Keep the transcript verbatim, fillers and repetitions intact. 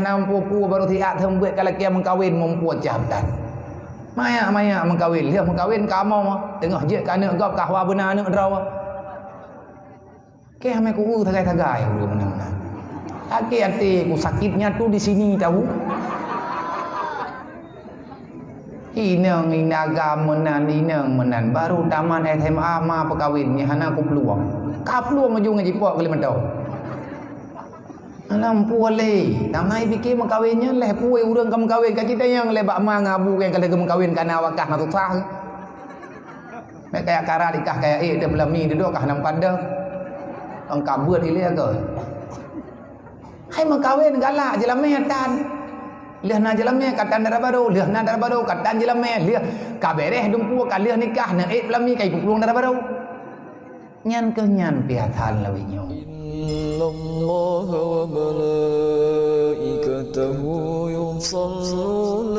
Nam pupu baru siat seumbeuet ka lakée meukawen mumpue cah tan. Mayak-mayak meukawen, lheueh meukawen kamoe, teungoh jeuet keu aneuk gob ka hawa beuna aneuk droe. Keh amai ku sagai-sagai ureuëng meunan-meunan. Akhé até ku sakitnya tu di sini tahu. Inong indaga meunan, inong meunan, baru tamat S M A ma peukawen, nyan hana kuplueng. Kaplueng ujong jipok keu lima tahun. Alam puléh, tamai pike meukawen nyan leh puwoe ureuëng ka meukawen ka cita nyang leh bak ma ngabu nyang ka lheueh meukawen kana wakah na susah. Mek kaya karat ikah kaya ék teupeulami duduk kah nam padang. Engka buet ilée agoi. Hai meukawen galak jeulamé tan. Lheueh na jeulamé ka tan dara barô, lheueh na dara barô ka tan jeulamé, lheueh ka bereh dumpu ka lheueh nikah na ék peulami ka ipuplueng dara barô. Nyan keuh nyan piasan lawét nyoe. إن الله وملائكته يصلون